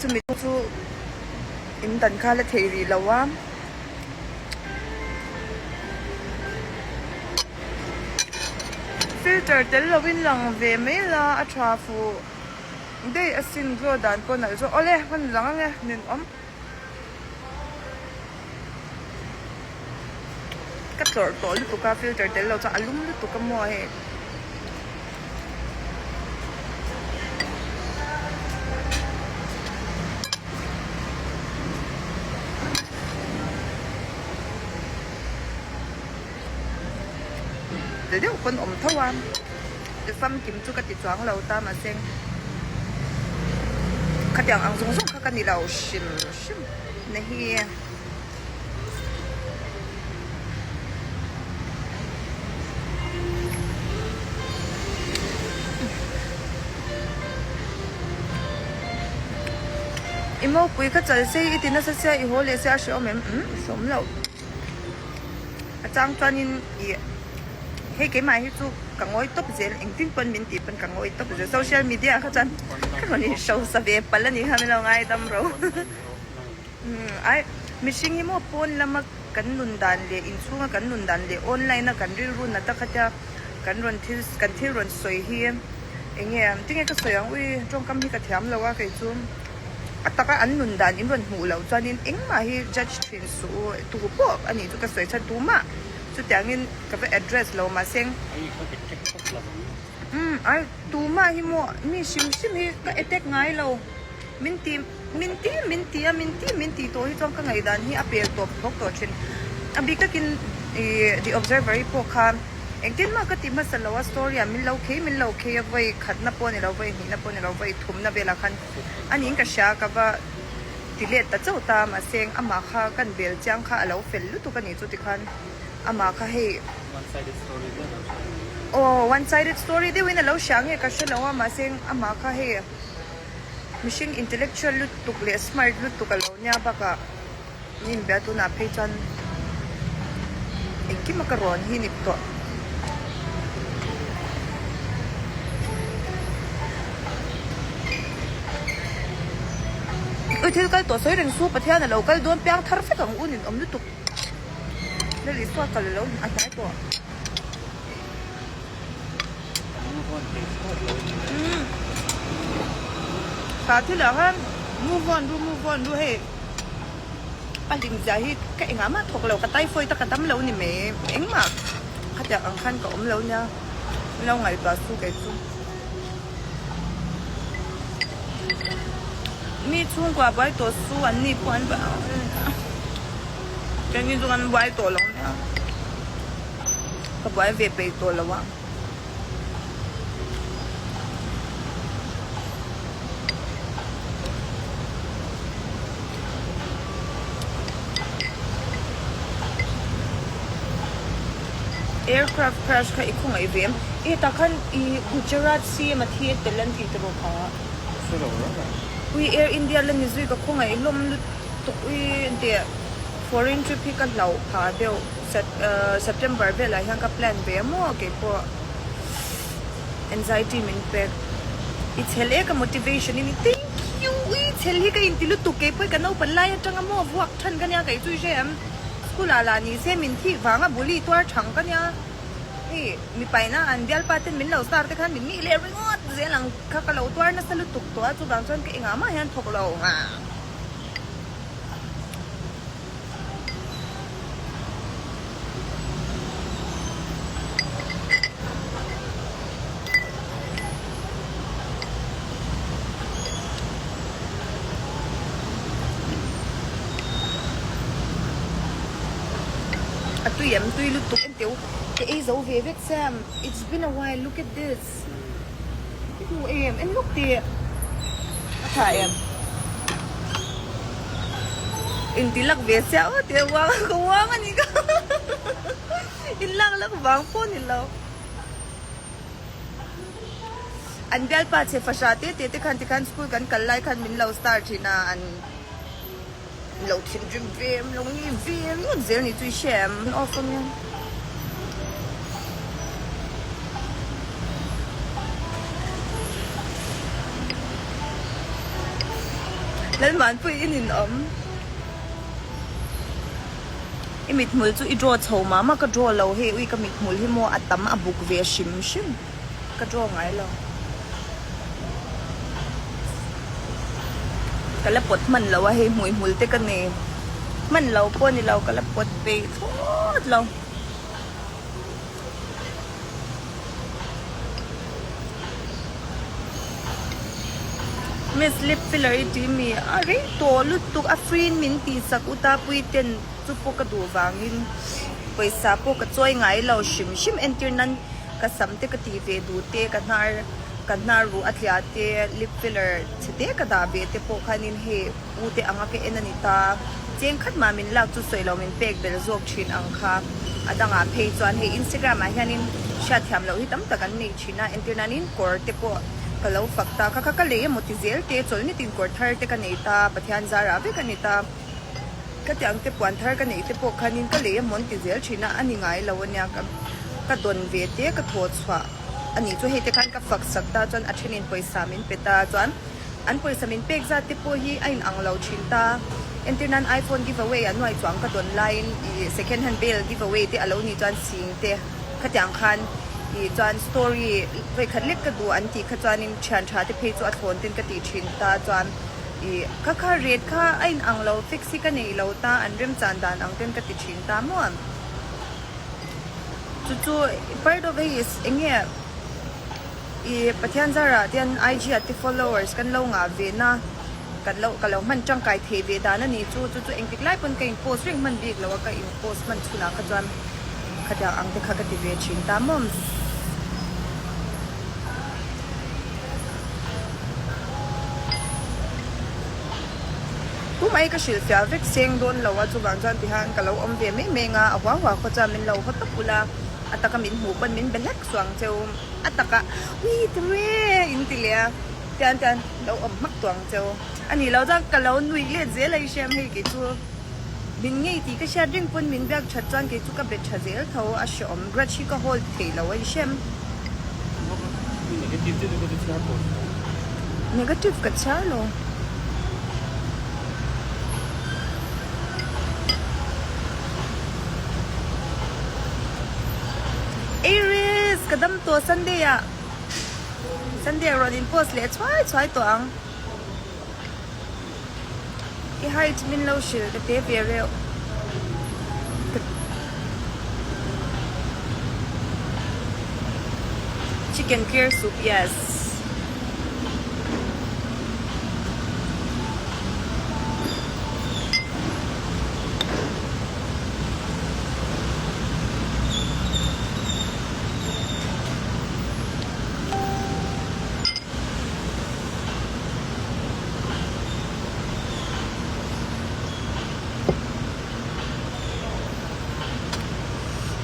Chumi chu in dan kha la theih rih lo a. Filter tel lovin lang ve mai la a tha fuh daih asin glow dan pawh nalh zawk awle hman lang ange ninawm. Ka tlawrh tawh lutuk a filter tel lo chuan a lum lutuk a maw hei. Ti deuh pawn awm tho a ti famkim chu ka ti chuang lo ta mahse khatiang ang zawng zawng kha ka ni lo hrim hrim na hi. I mopui kha chal sei i ti nasa sia i haw leh sia a hrehawm em? Umm i hrehawm loh. A chang chuanin i hei keimah hi chu ka ngawi tawp zel engtin pawn min tih pawn ka ngawi tawp zel social media kha chuan ka rawn inhrosa ve palh a nih kha min lo ngaidam ro. Ai, mihring hi maw pawn lama kan nun dan leh inchhunga kan nun dan leh online a kan rilru nat a khatia kan rawn thil kan thil rawn sawi hi eng nge tinge ka sawi ang ui tawngkam hi ka thiam lo a kei chu a taka an nun dan in rawn hmuh loh chuanin engmah hi judge thin suh u tu pawh a nih chu ka sawi chhan tumah chutiangin ka va address lo mahse umm ai tumah hi maw mi hrim hrim hi ka attack ngai lo. Min ti, min ti, min ti a, min ti, min ti tawh hi chuan ka ngaihdan hi a pel tawp bawk tawh thin. A bik takin ih The Observer hi pawh kha engtin mah ka ti hmasa lo a, story ah min lo khei, min lo khei a, vawi khatna pawh a ni lo, vawi hnihna pawh a ni lo, vawi thumna velah khan a niin ka hria, ka va ti let ta chauh ta, mahse amah kha kan bel chiang kha a lo fel lutuk a nih chu tikhan amah kha hei One sided story deuh a lo hria ang. Aw, one sided story deuhin a lo hria nge ka hre lo a, mahse amah kha hei. Mihring intellectual lutuk leh smart lutuk a lo nia bakah min inbia tunah phei chuan engkim a ka rawn hi ni tawh. Ui thil kal tawh sawi reng su Pathian a lo kal dawn piang thar vek ang u nin awm lutuk. Lal Isua kal a lo a hnai tawh. Tah thilah khan move on ru move on ru hei a hlim zia hi ka engah mah thawk lo ka typhoid a ka dam lo ni mai engmah khatiang ang khan ka awm lo nia min lo ngaihtuah chu kei chu mi chhungkua buai tawh su an ni pawh an keini chu kan buai tawh lo nia. Ka buai ve peih tawh lo a. Aircraft crash kha i khawngaih ve em? E tah khan i Gujarat CM a thi a tel an tih tawh kha. Hre lo reng reng. Ui Air India la ni zui ka khawngaih hlawm lutuk ui teh foreign trip hi ka hlauh phah deuh. September velah hian ka plan ve a maw keipawh anxiety min pek i chhel e ka motivation in thank you ui chhel hi ka inti lutuk keipawh ka naupan lai atanga maw vuak than ka nia kei chu i hre em school ah lah ni se min thih vanga bully tuar thang ka nia hei mipaina an bialpa ten min lo star te khan min nih leh ringawt zel ang kha ka lo tuar nasa lutuk tawh a chuvang chuan ka engah mah hian thawk lo. A tui em tui lutuk en teu ka ei zo ve vek Sam it's been a while look at this i hmu em en lawk tih a tha em inti lak ve sia aw tih a uang a ka uang a ni ka in lak lak vang pawh ni lo an bialpa che fahra te te te khan tikhan school kan kal lai khan min lo star thin a an lo thinrim ve em lo ni ve ngawt zel ni chu i hria em off a nia. Lalmanpui i ninawm. I mithmul chu i draw chho mah mah ka draw lo hei ui ka mithmul hi maw a tam a buk ve hrim hrim ka draw ngai lo. Ka la pawt hman lo a hei hmuihmul te ka nei hman lo pawh a ni lo ka la pawt peih thlawt lo. Miss lip filler i ti mi a rei tawh lutuk a free in min tih sak u ta pui ten chu pawh ka duh vangin pawisa pawh ka chawi ngai lo hrim hrim entir nan ka sam te ka tih ve duh te ka hnar ka hnar ruh a tliah te lip filler chhe te ka dah ve te pawh khanin hei U te anga ka en a ni ta. Cheng khat mah min lak chu sawi lo min pek belh zawk thin ang kha. A dangah phei chuan hei Instagram ah hianin hriatthiam loh hi tam tak an nei thin a, entir nanin kawr te pawh ka lo fak ta. Kha kha ka lei emaw ti zel te, chawlhnitin kawr thar te ka nei ta, Pathian zarah vek a ni ta. Ka ti ang te puan thar ka neih te pawh khanin ka lei emaw an ti zel thin a, a ni ngai lo ania ka ka dawn ve te ka thaw chhuah a nih chu hei te khan ka fak sak ta chuan a thenin pawisa min pe ta chuan An pawisa min pek zat te pawh hi a in ang lo thin ta. Entir nan iPhone give away a nuai chuang ka dawn laiin i second hand bel give away te a lo nih chuan sing te khatiang khan i chuan story vawikhat lek ka duh an tih kha chuanin thian tha te phei chu a thlawn ten ka tih thin ta chuan i kha kha rate kha a in ang lo fix hi ka nei lo ta an remchan dan ang ten ka ti thin ta maw. Chu chu part of hei eng nge. I Pathian zarah te hian IG ah te followers kan lo ngah ve na, kan lo ka lo hman tangkai thei ve dan a ni chu, chu chu engtik lai pawn ka in post reng hman bik lo a, ka in post hman chhunah kha chuan khatiang ang te kha ka ti ve thin ta mawm. Tumai ka hrilhfiah vek seng dawn lo a, chuvang chuan tihian ka lo awm ve mai mai ang a, a hua hua khaw chuan min lo haw tawp ula, a taka min hmuh pawn min be hlek suang cheu. A taka ui ture in ti leh a, tian tian lo awm hmak tawh ang cheu. A nih loh chuan ka lo nuih let zel a i hriam hei kei chu min ngei tih ka hriat reng pawn min biak that chuan kei chu ka bet tha zel tho a hreawm grudge hi ka hold thei lo a i hriam. Negative deuh deuh ka chhiar tawh lo. Negative ka chhiar lo. Iris ka dam tawh Sunday ah Sunday ah rawn in post leh chhuai chhuai tawh ang I height min lo hrilh ka te ve reuh Chicken clear soup yes.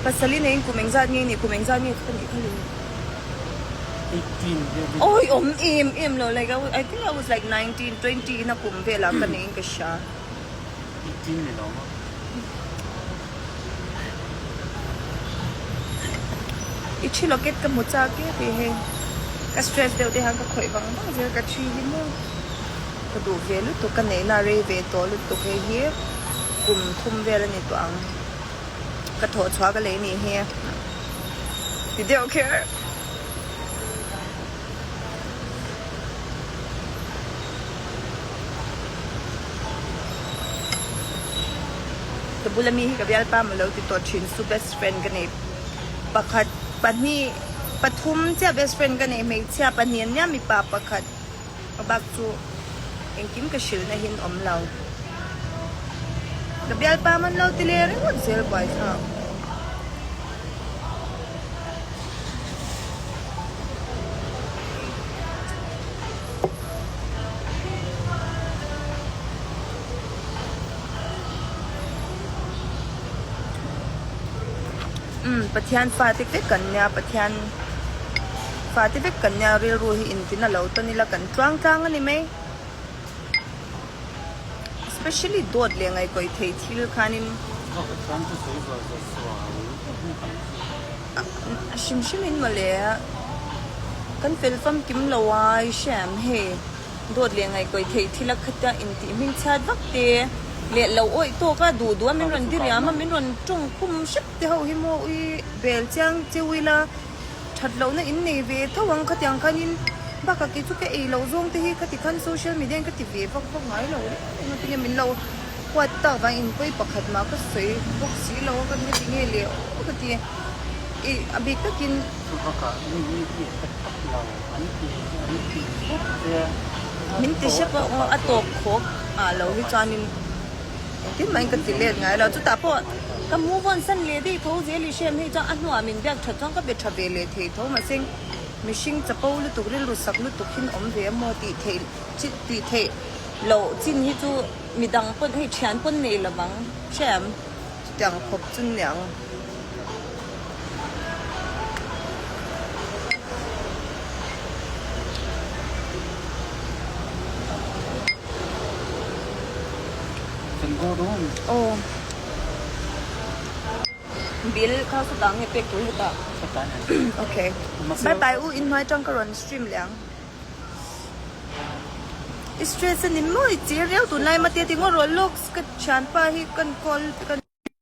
Pasal i neiin kum engzat nge i nih? Kum engzat nge ka nih kha le? Awi awm em em lo like I think I was like 19, 20 in a kum velah ka neiin ka hria. I thi locket ka hmu chak e tih hei ka stress deuh te hian ka khawih vang vang zel ka thi hi maw ka duh ve lutuk ka neihna a rei ve tawh lutuk hei hi kum thum vel a ni tawh ang ka thawh chhuah ka lei nih hi ti deuh kher. Ka bula mi hi ka bialpa maw lo ti tawh thin chu best friend ka nei pakhat pahnih pathum chiah best friend ka nei hmeichhia pahnih an nia mipa pakhat a bak chu engkim ka hrilh na hin awm lo ka bialpa man lo ti leh ringawt zel buaithlak. Umm Pathian fate vek kan nia Pathian fate vek kan nia rilru hi intin a lo tawn ila kan tluang tlang a ni mai especially dawt leh ngaihkawih thei thil khanin A hrim hrim in mawle kan fel famkim lo a i hria em hei. Dawt leh ngaihkawih theih thil a khata intih hming chhiat vak te leh lo awih tawk a, duh duh a min rawn diriam a, min rawn tawng khum hrep te ho hi maw ui bel chiang cheu ila that lohna in nei ve tho ang khatiang khanin bakah kei chu ka ei loh zawng te hi khati khan social media in ka ti ve vak vak ngai lo reng a tinge min lo huat tak vang in pawi pakhat mah ka sawi bawk si lo a ka ti nge leh aw ka ti i a bik takin. Chuvakah mi hi i hre tak lo an ti an ti hrep che a. Min ti hrep a aw a tawp khawk ah lo hi chuanin engtin mahin ka ti let ngai lo chutah pawh ka move on san leh daih tho zel i hrem hei chuan a hnuah min biak that chuan ka be tha ve leh thei tho mahse mihring chapo lutuk rilru sak lutuk hin awm ve a maw tih theih tih theih loh chin hi chu midang pawn hei thian pawn nei lo vang hrem chutiang khawp chu niang. Aw bill kha sawtah nge pek tur hetah okay bye bye u inhnuai atang ka rawn stream leh ang. I stress a ni maw i chir riau tunlai mate ti ngawt rawh lawk ka thianpa hi kan call kan.